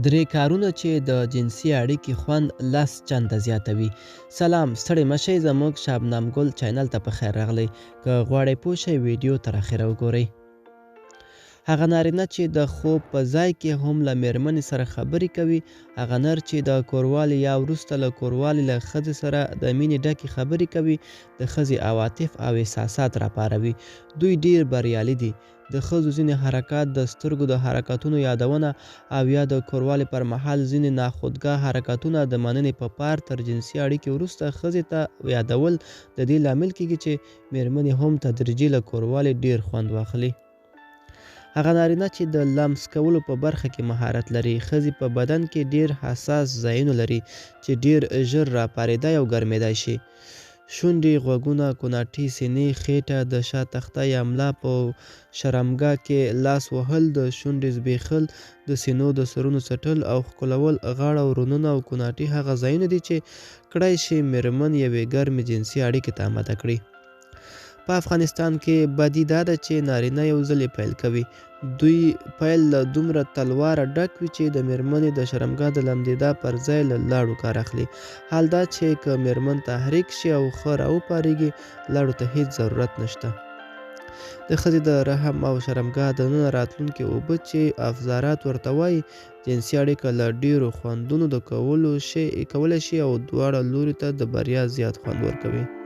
درې کارونه چې د جنسي اړیکې خوند لس چنده زیاتوي. سلام، ستړي مه شئ، زموږ شبنم ګل چینل ته په خیر راغلئ. که غواړئ پوه شئ، ویډیو تر اخره وګورئ. هغه نارینه چې د خوب په ځای کې هم له میرمنې سره خبرې کوي، هغه نر چې د کوروالي یا وروسته له کوروالي له ښځې سره د مینې ډکې خبرې کوي، د ښځې عواطف او احساسات راپاروي. دوی ډیر بریالي دي. د ښځو ځینې حرکات، د سترګو د حرکتونو یادونه او یا د کوروالي پر مهال ځینې ناخودګاه حرکتونه د مننې په پار تر جنسي اړیکې وروسته ښځې ته یادول د دې لامل کیږي چې میرمنې هم تدریجي له کوروالي ډیر خوند واخلي. هغه نارینه چې د لمس کولو په برخه کې مهارت لري، ښځې په بدن کې ډیر حساس ځایونه لري چې ډیر ژر راپارېدای او ګرمېدای شي. شونډې، غوږونه، کوناټي، سینې، خېټه، د شا تخته یا ملا، په شرمګاه کې لاس وهل، د شونډې زبېښل، د سینو د سرونو څټل او ښکلول، غاړه، ورنونه او کوناټي هغه ځایونه دي چې کړای شي مېرمن یوې ګرمې جنسي اړیکې ته اماده کړي. په افغانستان کې بدي دا ده چې نارینه یو ځلې پیل کوي. دوی پیل له دومره تلواره ډک وي چې د میرمنې د شرمګاه د لمدېدا پر ځای له لاړو کار اخلي. حال دا چې که میرمن تحریک شي او ښه راوپارېږي، لاړو ته هیڅ ضرورت نشته. د ښځې د رحم او شرمګاه دننه راتلونکې اوبه چې افزارات ورته وایي، جنسي اړیکه له ډېرو خوندونو د کولو شي کولی شي او دواړه لوري ته د بریا زیات خوند ورکوي.